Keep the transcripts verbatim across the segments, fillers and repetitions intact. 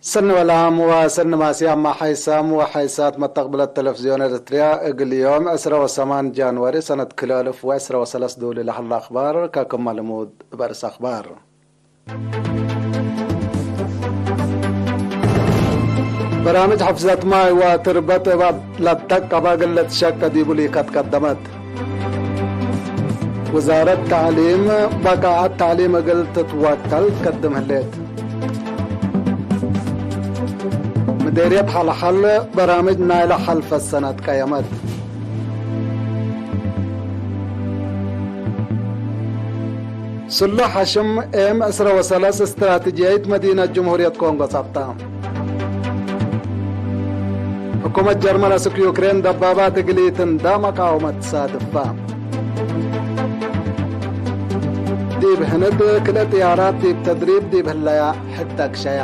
ሰኒ ወላም ወሰኒ ማስያም ሐይሳም ወሐይሳት መተቅብለት ተለፍዝዮን ኤረትርያ፣ እግል ዮም ዕስረ ወሰማን ጃንዋሪ ሰነት ክልኤ አልፍ ወዕስረ ወሰለስ ዶል ለሀለ አክባር ከክመ ልሙድ እብ አርእስ አክባር። በራምጅ ሐፍዘት ማይ ወትርበት እብ ለትደቀበ እግል ልትሸቀ ዲቡ ሊከት ቀደመት። ውዛረት ተዕሊም በቃዐት ተዕሊም እግል ትትወከል ትቀድም ህሌት። ምዴርየት ሐልሐል በራምጅ ናይለ ሐልፈት ሰነት ቀየመት። ስሉሕ ሐሽም ኤም ዕስረ ወሰለስ እስትራትጅያይት መዲነት ጅምሁርየት ኮንጎ ጸብጠ። ሕኩመት ጀርመን አስክ ዩክሬን ደባባት እግል ኢትንዳ መቃወመት ትሳድፋ። ዲብ ህንድ ክልኤ ጥያራት ዲብ ተድሪብ ዲብ ህለያ ሕድ አግሸያ።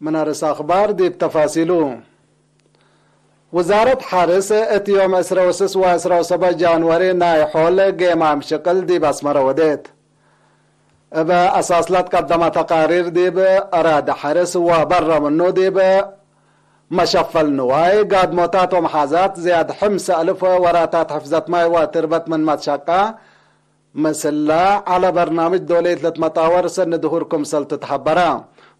ምን አርእስ አክባር ዲብ ተፋሲሉ። ውዛረት ሐርስ እት ዮም ዕስረ ወስስ ወዕስረ ወሰብዕ ጃንዋሪ ናይ ሖል ጌማም ሽቅል ዲብ አስመረ ወዴት። እብ አሳስ ለትቀደመ ተቃሪር ዲብ አራዲ ሐርስ ወበረ ምኑ ዲብ መሸፈል ንዋይ፣ ጋድሞታት ወመሓዛት ዝያድ ሕምሰ አልፍ ወራታት ሕፍዘት ማይ ወትርበት ምን መትሸቃ፣ ምስለ ዐለ በርናምጅ ዶሌት ለትመጣወር ሰኒ ድሁር ክምሰል ትትሐበረ።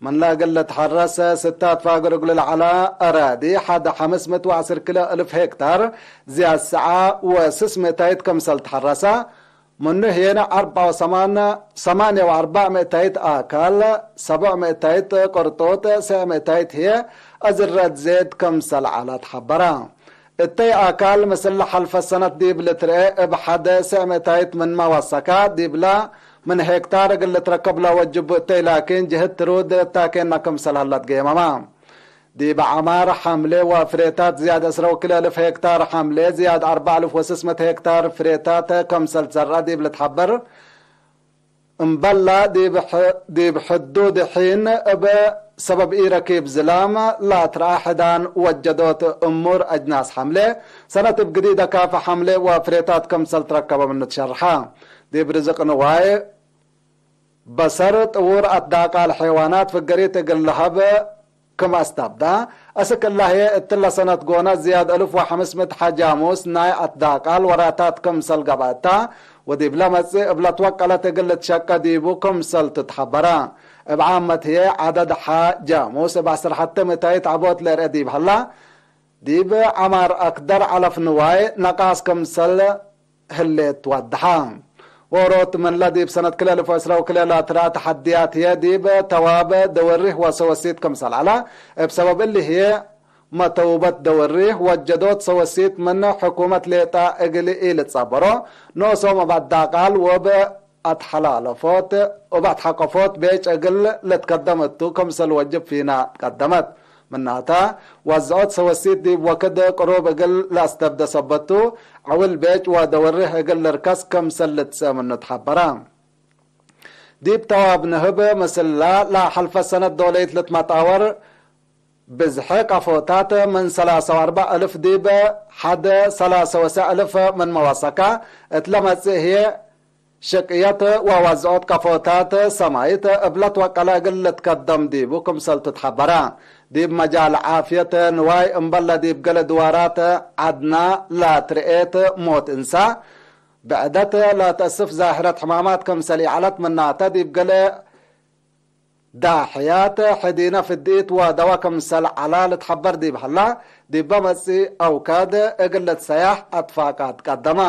ምን ለእግል ልትሐረስ ስታት ፋግር እግሉ ለዐለ አራዲ ሐደ ሐምስ ምእት ወዐስር ኪሎ እልፍ ሄክታር ዝያድ ሰዓ ወስስ ምእታይት ክምሰል ተሐረሰ። ምኑ ህዬ አርበዕ ወሰማን፣ ሰማንየ ወአርበዕ ምእታይት አካል፣ ሰብዕ ምእታይት ቅርጡጥ፣ ሰዕ ምእታይት ህዬ አዝረት ዜድ ክምሰል ዐለ ተሐበረ። እተይ አካል ምስል ለሐልፈ ሰነት ዲብ ልትርኤ እብ ሐደ ሰዕ ምእታይት ምንመ ወሰከ፣ ዲብለ ምን ሄክታር እግል ልትረከብ ለወጅቡ እተይ ላኪን ጅህት ትሩድ ታኬነ ክምሰል ሀለት ገየመመ። ዲብ ዐማር ሐምሌ ወፍሬታት ዝያድ ዕስረ ወክልኤ እልፍ ሄክታር ሐምሌ ዝያድ አርበዕ እልፍ ወስስ ምእት ሄክታር ፍሬታት ክምሰል ትዘርአ ዲብ ልትሐበር፣ እምበላ ዲብ ሕ-፣ ዲብ ሕዱድ ሒን እብ ሰበብ ኢረኪብ ዝላም ለአትረአ ሕዳን ወጀዶት እሙር አጅናስ ሐምሌ፣ ሰነት እብ ግዲደ ካፈ ሐምሌ ወፍሬታት ክምሰል ትረከበ ምኑ ትሸርሐ። ዲብ ርዝቅ ንዋይ በሰር ጥዉር አትዳቃል ሐይዋናት ፍገሪት እግል ለሀብ ክም አስተብዳ፣ አስክ እለ ህዬ እትለ ሰነት ጎነ ዝያድ እልፍ ወሐምስ ምእት ሐ ጃሙስ ናይ አትዳቃል ወራታት ክምሰል ገብአታ፣ ወዲብለ መጽእ እብ ለትወቀለት እግል ልትሸቀ ዲቡ ክምሰል ትትሐበረ። እብ ዓመት ህዬ ዐደድ ሐ ጃሙስ እብ ዐስር ሐቴ ምእታይት ዐቦት ለርአ ዲብ ሀላ፣ ዲብ ዐማር አክደር ዐለፍ ንዋይ ነቃስ ክምሰል ህሌት ወድሐ። ዎሮት ምንለ ዲብ ሰነት ክልኤ እልፍ ወዕስረ ወክልኤ ለአትረአ ተሐድያት ህዬ ዲብ ተዋብ ደወሪህ ወሰወሲት ክምሰል ዐለ። እብ ሰበብ እሊ ህዬ መተውበት ደወሪህ ወጀዶት ሰወሲት ምን ሕኩመት ሌጠ እግል ኢልትጸበሮ ኖሶም እብ አዳቃል ወእብ አትሐላለፎት፣ እብ አትሐቀፎት ቤጭ እግል ልትከደም እቱ ክምሰል ወጅብ ፊና ትቀደመት። ምናተ፣ ወዝዖት ሰወሲት ዲብ ወክድ ቅሩብ እግል ለአስተብደ ሰበት ቱ፣ ዐውል ቤጭ ወደወርህ እግል ልርከስ ክምሰል ልትሰእ ምኑ ተሐበረ። ዲብ ተዋብ ንህብ፣ ምስለ ለሐልፈ ሰነት ዶለይት ልትመጣወር ብዝሐ ቀፎታት ምን ሰላሳ ወአርበዕ እልፍ ዲብ ሐደ ሰላሳ ወሰዕ እልፍ ምን መወሰከ እት ለመጽእ ህዬ፣ ሽቅየት ወወዝዖት ቀፎታት ሰማይት እብ ለትወቀለ እግል ልትከደም ዲቡ ክምሰል ቱ ተሐበረ። ዲብ መጃል ዓፍየት ንዋይ እምበለ ዲብ ገሌ ድዋራት ዐድና ለትርኤት ሞት እንሳ፣ ብዕደት ለተአስፍ ዛህረት ሕማማት ክምሰል ኢዐለት ምናተ ዲብ ገሌ ዳሕያት ሕዲነ ፍድኢት ወደወ ክምሰል ዐላ ልትሐበር ዲብ ሀላ፣ ዲበ መጽእ አውካድ እግል ልትሰያሕ አትፋቃት ቀደመ።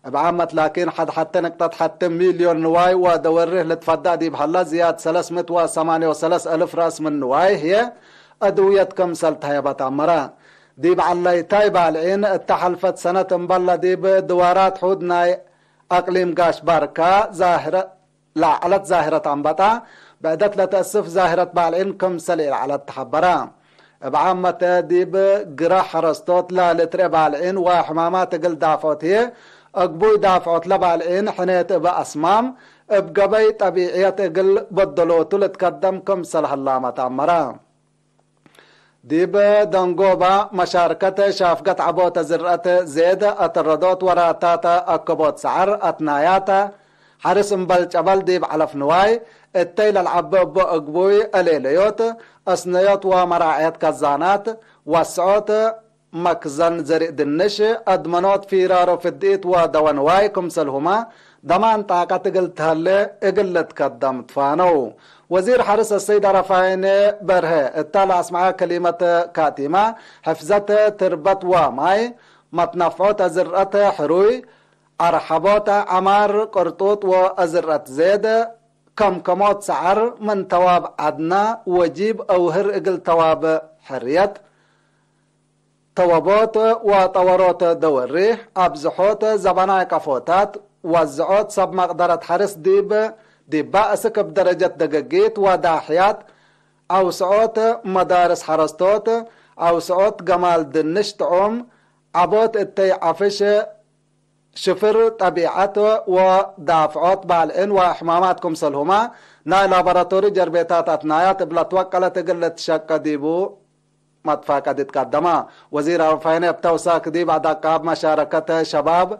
እብ ዓመት ላኪን፣ ሐድ ሐቴ ንቅጠት ሐቴ ሚልዮን ንዋይ ወደወርህ ልትፈዳእ ዲብ ሀላ፣ ዝያድ ሰለስ ምእት ወሰማንየ ወሰለስ እልፍ ረአስ ምን ንዋይ ህዬ አድውየት ክምሰል ተሀየበት አመረ። ዲብ ዐላይታይ ባልዒን፣ እተ ሐልፈት ሰነት እምበለ ዲብ ድዋራት ሑድ ናይ አቅሊም ጋሽ ባርካ ዛህረ ለዐለት ዛህረት አንበጣ፣ ብዕደት ለተአስፍ ዛህረት ባልዒን ክምሰል ኢለዐለት ተሐበረ። እብ ዓመተ ዲብ ግረ ሐረስቶት ለልትርኤ ባልዒን ወሕማማት እግል ዳፍዖት ህዬ፣ አግቡይ ዳፍዖት ለባልዒን ሕኔት እብ አስማም፣ እብ ገበይ ጠቢዕየት እግል በደሎቱ ልትከደም ክምሰል ሀላመ ተአመረ። ዲብ ደንጎባ መሻርከት ሻፍገት ዐቦተ ዝርአት ዜድ፣ አተረዶት ወራታተ፣ አከቦት ሰዐር፣ አትናያተ፣ ሐርስ እምበል ጨበል ዲብ ዐለፍ ንዋይ እተይ ለልዐቢ እቡ እግቡይ እሌለዮት፣ እስነዮት ወመራዐየት ከዛናት፣ ወስዖት መክዘን ዘርእ ድንሽ፣ አድመኖት ፊራሮ ፍድኢት ወደወ ንዋይ ክምሰልሁመ ደማን ጣቀት እግል ተህሌ እግል ልትከደም ትፋነው። ወዚር ሐርስ አሰይድ አረፋይኔ በርሀ እተ ለአስመዐ ከሊመት ካቲመ፣ ሕፍዘት ትርበት ወማይ፣ መትነፍዖት አዝርአት ሕሩይ፣ አርሐቦት ዐማር፣ ቅርጡጥ ወአዝርአት ዜድ፣ ከምከሞት ሰዐር ምን ተዋብ ዐድነ ወጂብ አውህር እግል ተዋብ ሕርየት፣ ተወቦት ወጠወሮት ደወሪሕ፣ አብዝሖት ዘበናይ ቀፎታት፣ ወዝዖት ሰብ መቅደረት ሐርስ ዲብ፣ ዲባ እስክ እብ ደረጀት ደገጊት ወዳሕያት፣ አውስዖት መዳርስ ሐረስቶት፣ አውስዖት ገማል ድንሽ ጥዑም፣ ዐቦት እተይ ዐፍሽ ሽፍር ጠቢዐት ወዳፍዖት ባልዕን ወሕማማት ክምሰልሁመ ናይ ላቦራቶሪ ጀርቤታት አትናያት እብ ለትወቀለት እግል ልትሸቀ ዲቡ መትፋቀድ ትቀደመ። ወዚር አረፋይኔ እብ ተውሳክ ዲብ አዳቃብ መሻረከት ሸባብ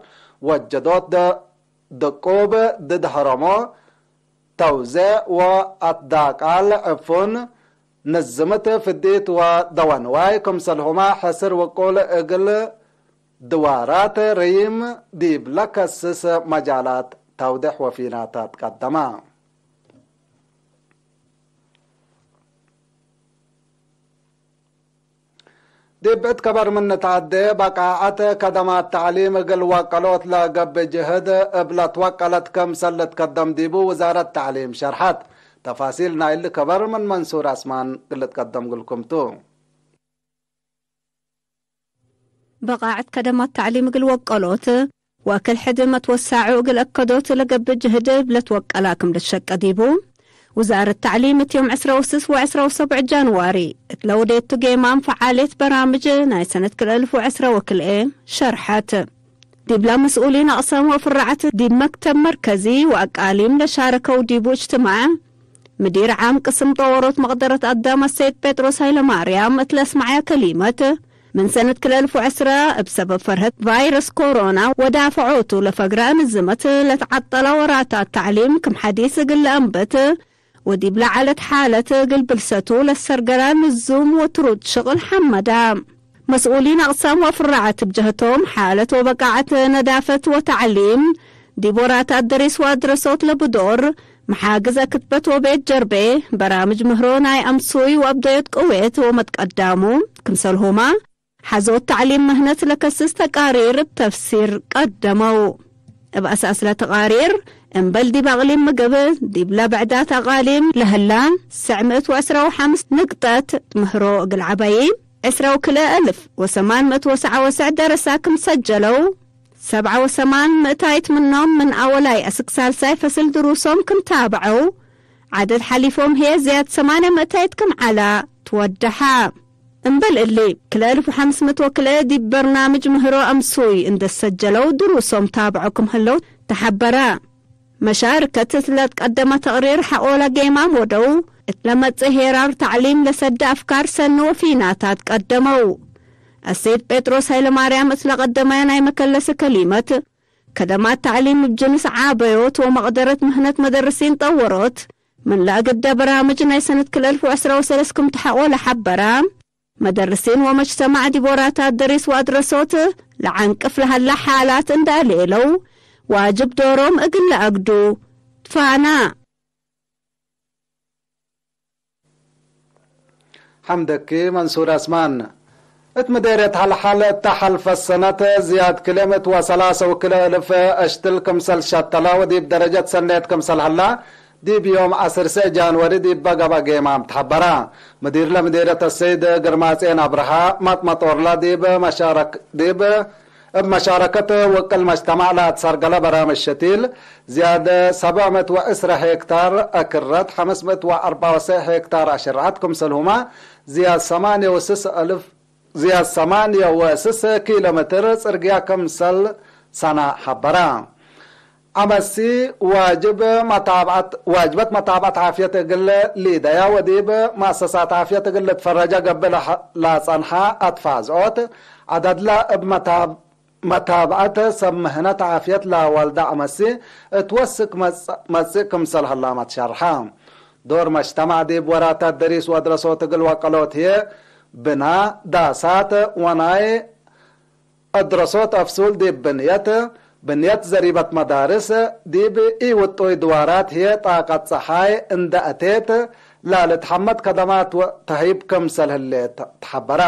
ወጀዶት ደ-፣ ድቁብ ድድ ሀረሞ ተውዜዕ ወአትዳቃል ዕፉን ንዝምት ፍዲት ወደወንዋይ ክምሰልሁመ ሕስር ውቁል እግል ድዋራት ረዪም ዲብ ለከስስ መጃላት ተውዴሕ ወፊናታት ቀደመ። ዲብ ብዕድ ከበር ምን ንትዐዴ፣ በቃዐት ከደማት ተዕሊም እግል ወቀሎት ለገብእ ጅህድ እብ ለትወቀለት ክምሰል ልትከደም ዲቡ ውዛረት ተዕሊም ሸርሐት። ተፋሲል ናይሊ ከበር ምን መንሱር አስማን እግል ልትቀደም እግልኩም ቱ። በቃዐት ከደማት ተዕሊም እግል ወቀሎት፣ ወክል ሕድ መትወሳዑ እግል አከዶት ለገብእ ጅህድ እብ ለትወቀላ ክም ልትሸቀ ዲቡ፣ ውዛረት ተዕሊም እት ዮም ዕስራ ወስስ ወዕስራ ወሰብዕ ጃንዋሪ እት ለውዴቱ ጌማም ፈዓልየት በራምጅ ናይ ሰነት ክልኤ እልፍ ወዕስራ ወክልኤ ሸርሐት። ዲብላ መስኡሊን አቅሳም ወፍራዐት ዲብ መክተብ መርከዚ ወአቃሊም ለሻረከው ዲቡ እጅትማዕ፣ ምዲር ዓም ቅስም ጠወሮት መቅደረት አዳም አሰይድ ጴጥሮስ ሀይለማርያም እት ለአስመዐያ ከሊመት፣ ምን ሰነት ክልኤ እልፍ ወዕስራ እብ ሰበብ ፈርሀት ቫይረስ ኮሮና ወዳፈዖቱ ለፈግረ እንዝመት ለተዐጠላ ወራታት ተዕሊም ክም ሐዲስ እግል ለአንብት ወዲብ ለዐለት ሓለት እግል ብልሰቱ ለሰርገላ ንዙም ወትሩድ ሽቅል ሐመዳ። መስኡሊን አቅሳም ወፍራዐት እብ ጀህቶም፣ ሓለት ወበቃዐት ነዳፈት ወተዕሊም ዲብ ወራታት ደሪስ ወአድረሶት ለብዶር፣ መሓግዝ አክትበት ወቤት ጀርቤ፣ በራምጅ ምህሮ ናይ አምሱይ ወአብደዮት ቅዌት ወመትቀዳሙ፣ ክምሰልሁመ ሐዞት ተዕሊም ምህነት ለከስስ ተቃሪር እብ ተፍሲር ቀደመው። እብ አሳስ ለተቃሪር፣ እምበል ዲብ አቅሊም ምግብ፣ ዲብለ ብዕዳት አቃሊም ለህላ፣ ሰዕ ምእት ወዕስራ ወሐምስ ንቅጠት ምህሮ እግል ዐበዪ፣ ዕስራ ወክልኤ እልፍ ወሰማን ምእት ወሰዓ ወሰዕ ደረሳ ክም ሰጀለው፣ ሰብዓ ወሰማን ምእታይት ምኖም ምን አወላይ አስክ ሳልሳይ ፈስል ድሩሶም ክም ታብዐው፣ ዐደድ ሐሊፎም ህዬ ዝያድ ሰማንያ ምእታይት ክም ዐላ ትወደሐ። እምበል እሊ፣ ክልኤ እልፍ ወሐምስ ምእት ወክልኤ ዲብ በርናምጅ ምህሮ አምሱይ እንዴ ሰጀለው ድሩሶም ታብዖ ክም ህለው ተሐበረ። መሻርከት እት ለትቀደመ ተቅሪር ሐቆለ ጌማም ወደው፣ እት ለመጽእ ሄራር ተዕሊም ለሰደ አፍካር ሰኒ ወፊናታት ቀደመው። አሰይድ ጴጥሮስ ሀይለማርያም እት ለቀደመ ናይ መከለስ ከሊመት፣ ከደማት ተዕሊም እብ ጅንስ ዓበዮት ወመቅደረት ምህነት መደርሲን ጠወሮት፣ ምን ለአግደ በራምጅ ናይ ሰነት ክልኤ እልፍ ወዕስራ ወሰለስ ክም ተሐቆ ለሐበረ፣ መደርሲን ወመጅተማዕ ዲብ ወራታት ደሪስ ወአድረሶት ለዐንቅፍ ለሀላ ሓላት እንዳ ሌለው፣ ዋጅብ ዶሮም እግል ለአግዱ ትፋና። ሐምደኪ መንሱር አስማን። እት ምዴርየት ሐልሐል እተ ሐልፈ ሰነት ዝያድ ክልኤ ምእት ወሰላሰ ወክልኤ እልፍ አሽትል ክምሰል ሸተለ ወዲብ ደረጀት ሰኔት ክምሰል ሀላ፣ ዲብ ዮም ዐስር ሴዕ ጃንወሪ ዲብ በገበ ጌማም ተሐበረ። ምዲርለ ምዴርየት አሰይድ ግርማጼን አብርሃ መጥመጦርለ ዲብ መሻረክ-፣ ዲብ እብ መሻረከት ውቅል መጅተማዕ ለአትሰርገለ በራምጅ ሸቲል፣ ዝያድ ሰብዕ ምእት ወዕስረ ሄክታር አክረት፣ ሐምስ ምእት ወአርበዕ ወሰዕ ሄክታር አሽርዐት ክምሰልሁመ፣ ዝያድ ሰማንየ ወስስ አልፍ፣ ዝያድ ሰማንየ ወስስ ኪሎ ሜትር ጽርግያ ክምሰል ሰና ሐበረ። አመሲ ዋጅብ መታብዐት፣ ዋጅበት መታብዐት ዓፍየት እግል ሊደያ ወዲብ መአሰሳት ዓፍየት እግል ልትፈረጃ ገብእ ለሐ-፣ ለጸንሐ አትፋዝዖት ዐደድለ እብ መታብ-፣ መታብዐት ሰብ ምህነት ዓፍየት ለአዋልደ አመሲ እት ወስክ መጽእ ክምሰል ሀላመ ትሸርሐ። ዶር መጅተማዕ ዲብ ወራታት ደሪስ ወአድረሶት እግል ወቀሎት ህዬ፣ ብና፣ ዳሳት ወናይ አድረሶት አፍሱል ዲብ ብንየት፣ ብንየት ዘሪበት መዳርስ፣ ዲብ ኢውጡይ ድዋራት ህዬ ጣቀት ጸሓይ እንደ አቴት፣ ለልትሐመድ ከደማት ወተህይብ ክምሰል ህሌት ተሐበረ።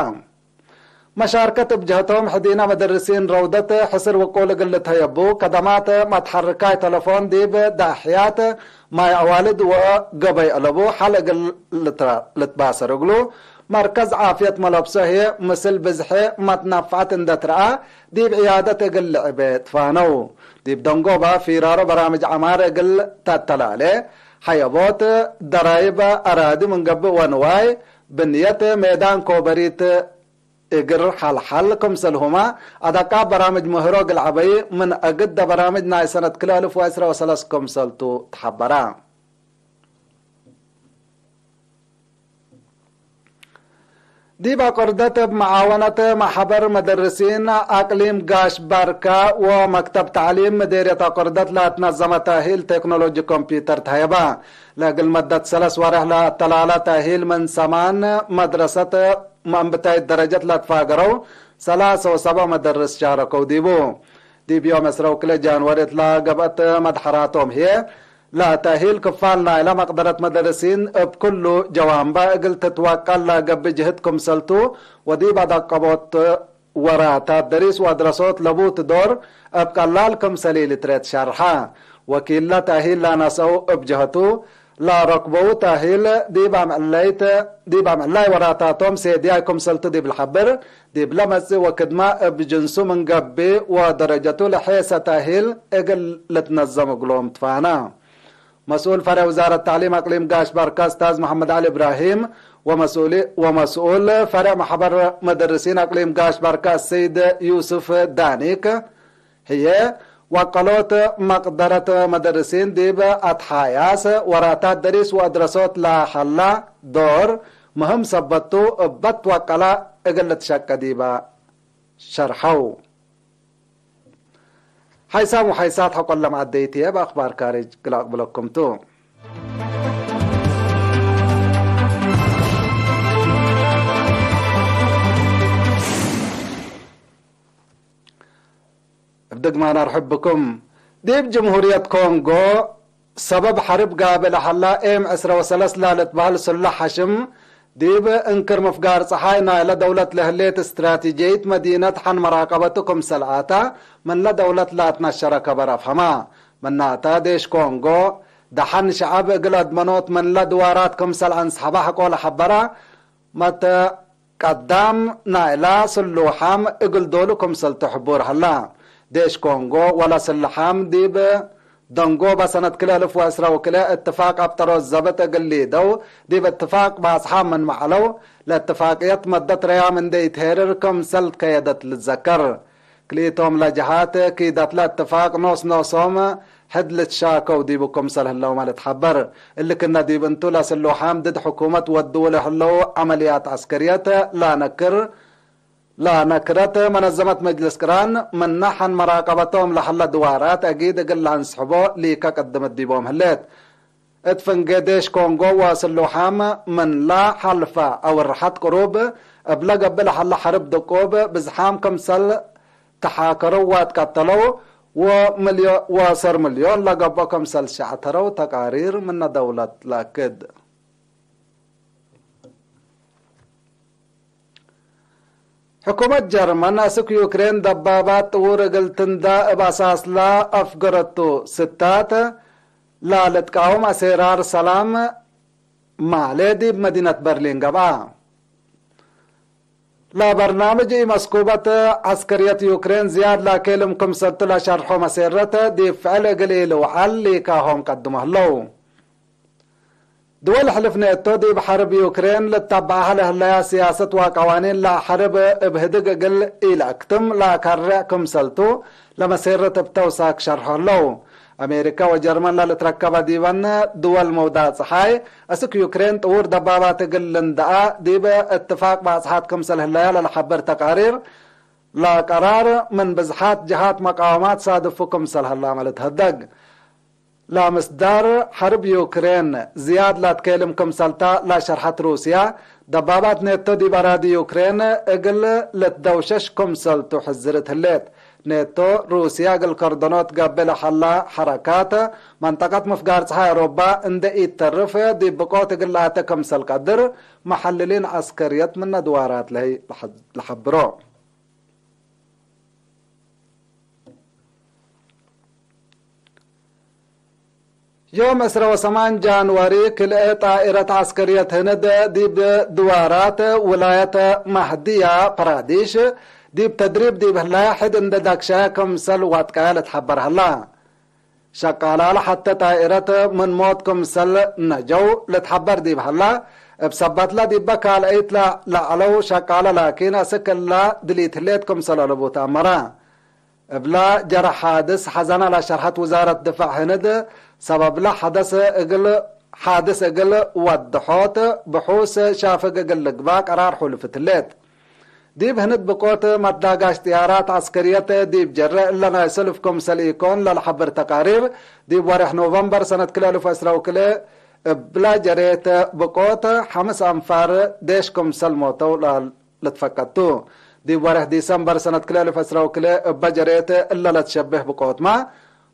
መሻርከት እብ ጀህቶም፣ ሕዲነ መደርሲን ረውደት ሕስር ውቁል እግል ልትሀየቡ፣ ከደማት መትሐርካይ ተለፎን ዲብ ዳሕያት ማይ አዋልድ ወገበይ አለቡ ሐል እግል ልትባሰር እግሉ፣ መርከዝ ዓፍየት መለብሶ ህዬ ምስል ብዝሒ መትነፈዐት እንደ ትረአ፣ ዲብ ዕያደት እግል ልዕቤ ትፋነው። ዲብ ደንጎበ ፊራሮ በራምጅ ዐማር እግል ተተላሌ፣ ሐየቦት፣ ደራይብ፣ አራዲ ምን ገብእ ወንዋይ፣ ብንየት፣ ሜዳን ኮበሪት፣ እግር ሐልሐል ክምሰልሁመ፣ አደቃብ በራምጅ ምህሮ እግል ዐበይ ምን አግደ በራምጅ ናይ ሰነት ክልኤ አልፍ ወዕስረ ወሰለስ ክምሰልቱ ተሐበረ። ዲብ አቆርደት እብ መዓወነት መሕበር መደርሲን አቅሊም ጋሽ ባርካ ወመክተብ ተዕሊም ምዴርየት አቆርደት ለአትነዘመ ተእሂል ቴክኖሎጂ ኮምፒውተር ተሀየበ። ለእግል መደት ሰለስ ወሬሕ ለአተላለ ተእሂል ምን ሰማን መድረሰት መእንብታይት ደረጀት ለትፋገረው ሰላሰ ወሰብዕ መደርስ ሻረከው ዲቡ። ዲብ ዮም ዕስረ ወክልኤ ጃንዋሪ እት ለገብአት መድሐራቶም ህዬ፣ ለተእሂል ክፋል ናይለ መቅደረት መደርሲን እብ ክሉ ጀዋንበ እግል ትትወቀል ለገብእ ጅህድ ክምሰልቱ ወዲብ አደቀቦት ወራታት ደሪስ ወአድረሶት ለቡት ዶር እብ ቀላል ክምሰል ኢልትረኤ ትሸርሐ። ወኪለ ተእሂል ለነሰአው እብ ጀህቱ፣ ለረክበዉ ተእሂል ዲብ አምዕለይት፣ ዲብ አምዕላይ ወራታቶም ሴድያይ ክምሰልቱ ዲብ ለሐብር፣ ዲብለ መጽእ ወክድመ እብ ጅንሱ ምን ገብእ ወደረጀቱ ለሔሰ ተእሂል እግል ልትነዘም እግሎም ትፋነ። መስኡል ፈሬዕ ውዛረት ተዕሊም አቅሊም ጋሽ ባርካ እስታዝ መሐመድ ዐሊ እብራሂም ወመስኡሊ-፣ ወመስኡል ፈሬዕ መሕበር መደርሲን አቅሊም ጋሽ ባርካ አሰይድ ዩስፍ ዳኒክ፣ ህዬ፣ ወቀሎት መቅደረት መደርሲን ዲብ አትሓያስ ወራታት ደሪስ ወአድረሶት ለሀላ ዶር ምህም ሰበት ቱ፣ እበ ትወቀለ እግል ልትሸቄ ዲበ ሸርሐው። ሓይሳም ወሓይሳት ሐቆለ መዐደይት ህዬ፣ እብ አክባር ካርጅ እግል አቅብለኩም ቱ። እብ ድግማን አርሕብ ብኩም። ዲብ ጅምሁርየት ኮንጎ ሰበብ ሐርብ ጋብእ ለሀላ ኤም ዕስረ ወሰለስ ለልትበህል ስሉሕ ሐሽም፣ ዲብ እንክር ምፍጋር ጸሓይ ናይለ ደውለት ለህሌት እስትራቲጅየት መዲነት ሐን መራቀበቱ ክምሰል አተ፣ ምንለ ደውለት ለአትነሸረ ከበር አፍሀመ። ምናተ፣ ዴሽ ኮንጎ፣ ደሐን ሸዐብ እግል አድመኖት ምንለ ድዋራት ክምሰል አንስሐበ ሐቆ ለሐበረ፣ መተ ቀዳም ናይላ ስሉሓም እግል ዶሉ ክምሰልቱ ሕቡር ሀላ። ዴሽ ኮንጎ ወለ ስሉሓም ዲብ ደንጎበ ሰነት ክልኤ አልፍ ወዕስረ ወክልኤ እትፋቅ አብጠሮት ዘብጥ እግል ሊደው፣ ዲብ እትፋቅ ባጽሓም ምንመ ዐለው፣ ለእትፋቅየት መደት ረያም እንዴ ኢትሄርር ክምሰል ትከየደት ልትዘከር። ክልኢቶም ለጀሃት ኪዳትለ እትፋቅ ኖስ ኖሶም ሕድ ልትሻከው ዲቡ ክምሰል ህለውመ ልትሐበር። እሊ ክነ ዲብ እንቱ ለስሉሓም ድድ ሕኩመት ወድዉ ለህለው ዐመልያት ዐስከርየት ለነክር፣ ለነክረት መነዘመት መጅልስ ቅራን፣ ምነ ሐን መራቀበቶም ለሀለ ድዋራት አጊድ እግል ለአንስሕቦ ሊከ ቅድምት ዲቦም ህሌት። እት ፍንጌ ዴሽ ኮንጎ ወስሉሓም ምንላ ሐልፈ አውርሐት ቅሩብ እብለ ገብእ ለሀለ ሐርብ ድቁብ ብዝሓም ክምሰል ተሓከረው ወአትቀተለው ወምልዮ-፣ ወአሰር ምልዮን ለገብኦ ክምሰል ሸዕተረው ተቃሪር ምነ ደውለት ለአክድ። ሕኩመት ጀርመን አስክ ዩክሬን ደባባት ጥውር እግል ትንዳ እብ አሳስላ አፍገረቱ። ስታት ለልትቃወም አሴራር ሰላም ማሌ ዲብ መዲነት በርሊን ገብአ። ለበርናምጅ ኢመስኩበት ዐስከርየት ዩክሬን ዝያድ ላኬልም ክምሰልቱ ለሸርሖ መሴረት ዲብ ፍዕል እግል ኢልውዓል ሊካሆም ቀድሞ ህለው። ድወል ሕልፍ ኔቶ ዲብ ሐርብ ዩክሬን ልተበዐሀ ለህለያ ስያሰት ወቀዋኒን ለሐርብ እብ ህድግ እግል ኢለአክትም ለአካርዕ ክምሰልቱ ለመሴረት እብ ተውሳክ ሸርሖ ህለው። አሜሪከ ወጀርመን ለልትረከበ ዲበን ድወል መውዳቅ ጸሓይ፣ አስክ ዩክሬን ጥውር ደባባት እግል ልንደአ ዲብ እትፋቅ ባጽሓት ክምሰል ህለያ ለለሐብር ተቃሪር፣ ለቀራር ምን ብዝሓት ጀሃት መቃወማት ሳድፉ ክምሰል ሀላመ ልትሀደግ። ለምስዳር ሐርብ ዩክሬን ዝያድ ለትኬልም ክምሰልታ ለሸርሐት ሩስያ፣ ደባባት ኔቶ ዲብ አራዲ ዩክሬን እግል ልትደውሸሽ ክምሰልቱ ሕዝርት ህሌት። ኔቶ፣ ሩስያ እግል ከርደኖት ገብእ ለሐላ ሐረካት፣ መንጠቀት ምፍጋር ጸሓይ አውሮባ እንዴ ኢተርፍ ዲብ ብቆት እግል ለአተ ክምሰል ቀድር፣ መሐልሊን ዐስከርየት ምነ ድዋራት ለህይ ለሐብሮ። ዮም ዕስረ ወሰማን ጃንዋሪ፣ ክልኤ ጣኢረት ዐስከርየት ህንድ ዲብ ድዋራት ውላየት ማህድያ ፕራዲሽ ዲብ ተድሪብ ዲብ ህላየ ሕድ እንዴ ዳግሻየ ክምሰል ዋጥቀየ ልትሐበር ሀላ። ሸቃላለ ሐቴ ጣኢረት ምን ሞት ክምሰል ነጀው ልትሐበር ዲብ ሀላ፣ እብ ሰበትለ ዲበ ካልአይት ለዐለው ሸቃለ ላኪን አስክ እላ ድሊት ህሌት ክምሰል አለቡ ተአመረ። እብለ ጀረ ሓድስ ሐዘነ ለሸርሐት ውዛረት ድፋዕ ህንድ፣ ሰበብለ ሐደስ እግል፣ ሓድስ እግል ወድሖት ብሑስ ሻፍግ እግል ልግባእ ቀራር ሑልፍት ህሌት። ዲብ ህንድ ብቆት መትዳጋሽ ጥያራት ዐስከርየት ዲብ ጀረ እለ ናይ ሰልፍ ክምሰል ኢኮን ለልሐብር ተቃሪር፣ ዲብ ወሬሕ ኖቨምበር ሰነት ክልኤ አልፍ ወዕስረ ወክልኤ እብለ ጀሬት ብቆት ሐምስ አንፋር ዴሽ ክምሰል ሞተው ልትፈቀድ ቱ። ዲብ ወሬሕ ዲሰምበር ሰነት ክልኤ አልፍ ወዕስረ ወክልኤ እበ ጀሬት እለ ለትሸብህ ብቆትመ፣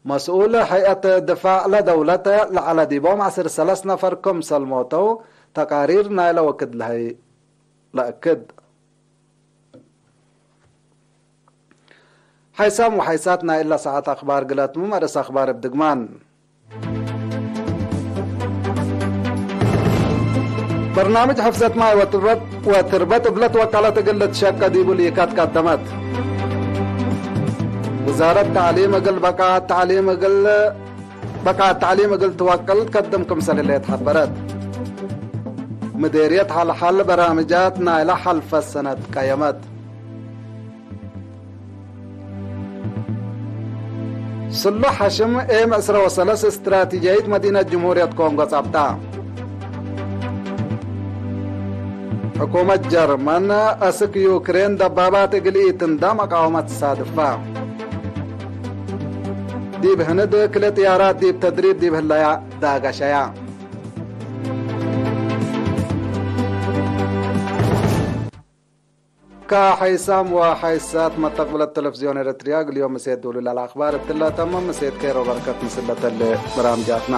መስኡል ሀይአት ድፋዕ ለደውለት ለዐለ ዲቦም ዐስር ሰለስ ነፈር ክምሰል ሞተው ተቃሪር ናይለ ወክድ ለሀይ ለእክድ። ሐይሳም ወሐይሳት ናይ እለ ሰዓት አክባር ግለትሙ፣ መርአስ አክባር እብ ድግማን። በርናምጅ ሕፍዘት ማይ ወትርበት፣ ወትርበት እብለ ትወቀለት እግል ልትሸቀ ዲቡ ሊካት ቀደመት። ውዛረት ተዕሊም እግል በቃት ተዕሊም እግል በቃት ተዕሊም እግል ትወቅል ትከድም ክምሰል ህሌት ሐበረት። ምዴርየት ሐልሐል በራምጃት ናይለ ሐልፈት ሰነት ቀየመት። ስሉሕ ሐሽም ኤም ዕስረ ወሰለስ እስትራቲጅየት መዲነት ጅምሁርየት ኮንጎ ጸብጣ። ሕኩመት ጀርመን አስክ ዩክሬን ደባባት እግል ኢትንዳ መቃወመት ሳድፋ። ዲብ ህንድ ክልኤ ጥያራት ዲብ ተድሪብ ዲብ ህለያ ዳገሸያ። ከሐይሳም ወሐይሳት መተቅብለት ቴሌፍዝዮን ኤረትርያ እግል ዮም ምሴት ዱሉል አልአክባር እትለ ተምም። ምሴት ኬሮ በረከት ምስል ለተሌ በራምጃትና።